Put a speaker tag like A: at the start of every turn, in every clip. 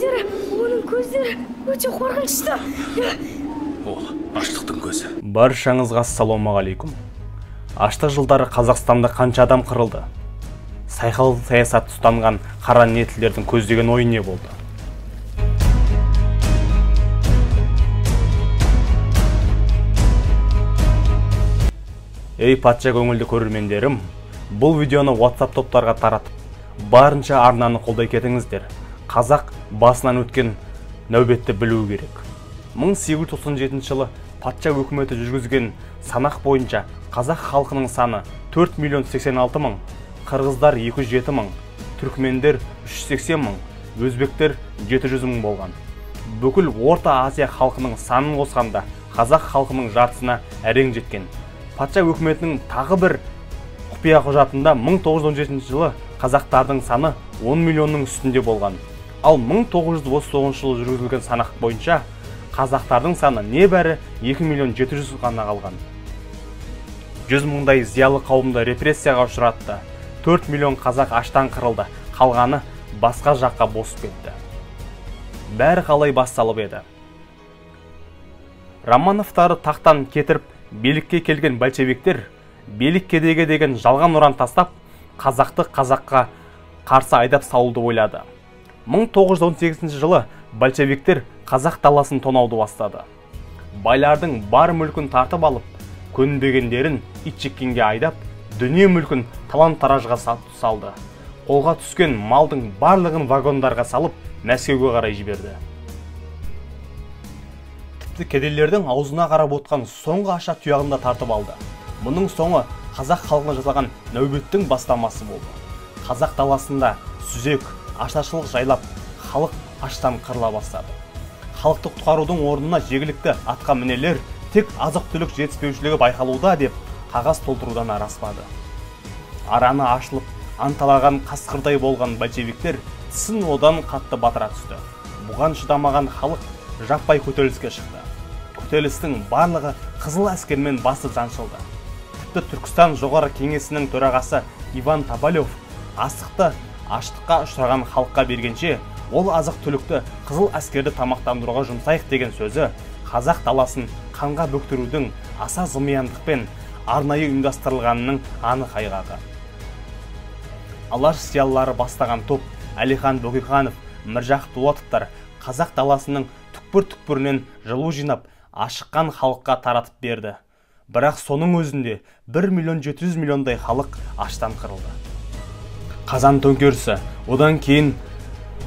A: Көздері, оның көздері өте қорқынышты.
B: Ол аштықтың көзі.
C: Баршаңызға ассалаумағалейкум. Аштық жылдары Қазақстанда қанша адам қырылды? Сайқал саясат ұстанған қара ниеттілердің көздеген ойы не болды? Ей, патша көңілді көрермендерім, бұл видеоны WhatsApp топтарға таратып, барынша арнаны қолдай кетіңіздер. Қазақ басынан өткен нәубетті білуі керек. 1897 жылы патша өкіметі жүргізген санақ бойынша қазақ халқының саны 4 миллион 86 мың, қырғыздар 207 мың, түркмендер 380 мың, өзбектер 700 мың болған. Бүкіл Орта Азия халқының санын қосқанда қазақ халқының жартысына әрең жеткен. Патша өкіметінің тағы бір құпия құжатында 1917 жылы қазақтардың саны 10 миллионның үстінде болған. Ал 1939 жылы жүргізілген санақ бойынша қазақтардың саны небәрі 2 миллион 700 ғана қалған. 100 мыңдай зиялы қауымды репрессияға ұшыратты. 4 миллион қазақ аштан қырылды, қалғаны басқа жаққа босып кетті. Бәрі қалай басталып еді? Романовтары тақтан кетіріп, билікке келген большевиктер билік кедейге деген жалған ұран тастап, қазақты қазаққа қарсы айдап салуды ойлады. 1918 жылы большевиктер қазақ даласын тонауды бастады. Байлардың бар мүлкін тартып алып, көнбегендерін итжеккенге айдап, дүние мүлкін талан-таражға салды. Қолға түскен малдың барлығын вагондарға салып, Мәскеуге қарай жіберді. Тіпті кедейлердің аузына қарап отқан соңғы аша тұяғын да тартып алды. Мұның соңы қазақ халқына жасалған нәубеттің бастамасы болды. Қазақ даласында сүзек, ашаршылық жайлап, халық аштан қырыла бастады. Халықты құтқарудың орнына жергілікті атқа мінелер тек азық-түлік жетіспеушілігі байқалуда деп қағаз толтырудан араспады. Араны ашылып, анталаған қасқырдай болған большевиктер тісін одан қатты батыра түсті. Бұған шыдамаған халық жаппай көтеріліске шықты. Көтерілістің барлығы қызыл әскермен басып жаншылды. Тіпті Түркістан жоғары кеңесінің төрағасы Иван Табалев астықты аштыққа ұшыраған халыққа бергенше, ол азық-түлікті қызыл әскерді тамақтандыруға жұмсайық деген сөзі қазақ даласын қанға бөктірудің аса зымияндықпен арнайы ұйымдастырылғанының анық айғағы. Алаш зиялылары бастаған топ Әлихан Бөкейханов, Міржақып Дулатовтар қазақ даласының түкпір-түкпірінен жылу жинап, ашыққан халыққа таратып берді. Бірақ соның өзінде 1 миллион 700 миллиондай халық аштан қырылды. Қазан төңкерісі, одан кейін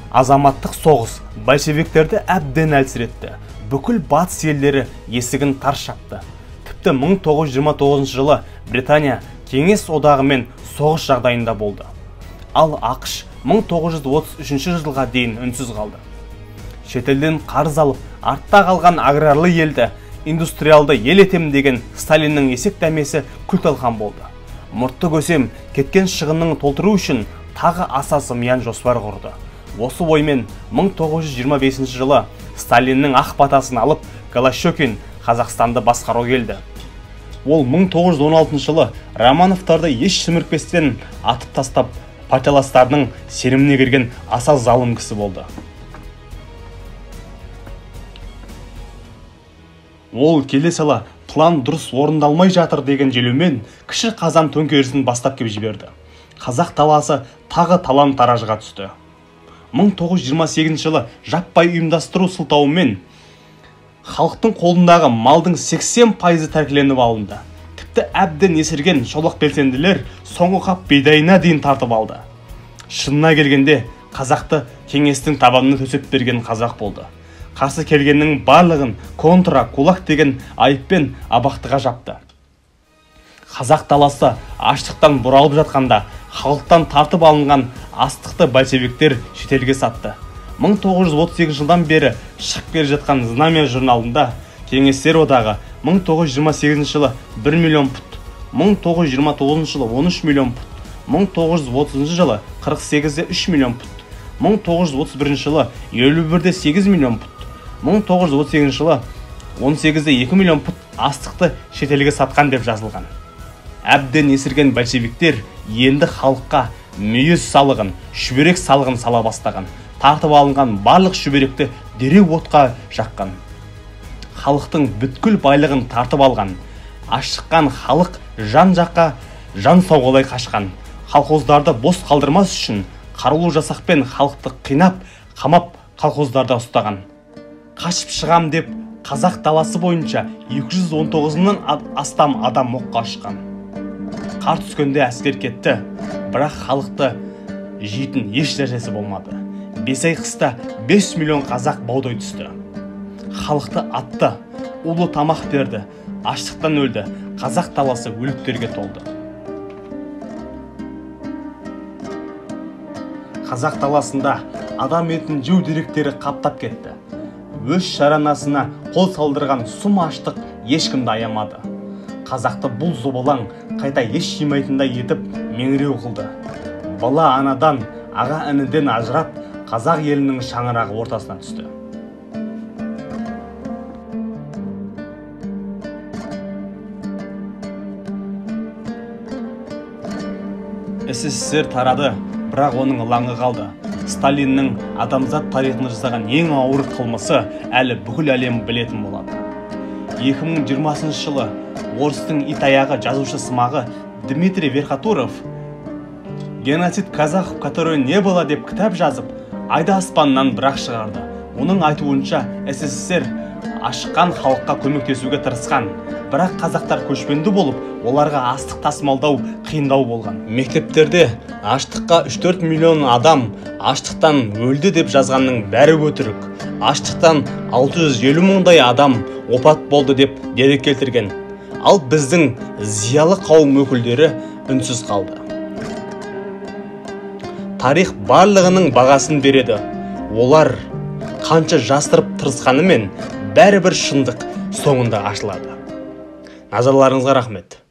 C: азаматтық соғыс большевиктерді әбден әлсіретті. Бүкіл батыс елдері есігін тарс жапты. Тіпті 1929 жылы Британия Кеңес одағымен соғыс жағдайында болды. Ал ақш 1933 жылға дейін үнсіз қалды. Шетелден қарыз алып, артта қалған аграрлы елді индустриалды ел етем деген Сталиннің есек дәмесі күл-талқан болды. Мұртты көсем кеткен шығынның толтыру үшін тағы аса зымиян жоспар құрды. Осы оймен 1925 жылы Сталиннің ақ батасын алып, Голощекин Қазақстанды басқару келді. Ол 1916 жылы Романовтарды еш шімірікпестен атып тастап, партияластарының сеніміне кірген аса залым кісі болды. Ол келе сала план дұрыс орындалмай жатыр деген желеумен кіші қазан төңкерісін бастап кеп жіберді. Қазақ даласы тағы талан-таражға түсті. 1928 жылы жаппай ұйымдастыру сылтауымен халықтың қолындағы малдың 80% тәркіленіп алынды. Тіпті әбден есірген шолақ белсенділер соңғы қап бидайына дейін тартып алды. Шынына келгенде қазақты кеңестің табанына төсеп берген қазақ болды. Қарсы келгеннің барлығын контра, кулак деген айыппен абақтыға жапты. Қазақ даласы аштықтан бұралып жатқанда халықтан тартып алынған астықты большевиктер шетелге сатты. 1938 жылдан бері шығып келе жатқан Знамя журналында Кеңестер одағы 1928 жылы 1 миллион пұт, 1929 жылы 13 миллион пұт, 1930 жылы 48,3 миллион пұт, 1931 жылы 51,8 миллион пұт, 1938 жылы 18,2 миллион пұт астықты шетелге сатқан деп жазылған. Әбден есірген большевиктер енді халыққа мүйіз салығын, шүберек салығын сала бастаған. Тартып алынған барлық шүберекті дереу отқа жаққан. Халықтың бүткіл байлығын тартып алған. Ашыққан халық жан-жаққа жан сауғалай қашқан. Колхоздарды бос қалдырмас үшін қарулы жасақпен халықты қинап, қамап колхоздарда ұстаған. Қашып шығам деп қазақ даласы бойынша 219 мыңнан астам адам оққа ұшқан. Қар түскенде әскер кетті, бірақ халықты жейтін еш нәрсесі болмады. 5 ай қыста 5 миллион қазақ баудай түсті. Халықты атты, улы тамақ берді, аштықтан өлді, қазақ даласы өліктерге толды. Қазақ даласында адам етін жеу деректері қаптап кетті. Өз шаранасына қол салдырған сұм аштық ешкімді аямады. Қазақты бұл зобалаң қайта еш жимайтындай етіп меңіреу қылды. Бала анадан, аға ініден ажырап, қазақ елінің шаңырағы ортасына түсті. СССР тарады, бірақ оның ылаңы қалды. Сталиннің адамзат тарихында жасаған ең ауыр қылмысы әлі бүкіл әлем білетін болады. 2020 жылы орыстың ит аяғы жазушы сымағы Дмитрий Верхотуров «Геноцид казахов, которого не было» деп кітап жазып, айды аспаннан бірақ шығарды. Оның айтуынша, СССР ашыққан халыққа көмектесуге тырысқан, бірақ қазақтар көшпенді болып, оларға астық тасымалдау қиындау болған. Мектептерде аштыққа 3-4 миллион адам аштықтан өлді деп жазғанның бәрі өтірік. Аштықтан 650 мыңдай адам опат болды деп дерек келтірген. Ал біздің зиялы қауым өкілдері үнсіз қалды. Тарих барлығының бағасын береді. Олар қанша жастырып тырысқанымен бәрібір шындық соңында ашылады. Назарларыңызға рахмет.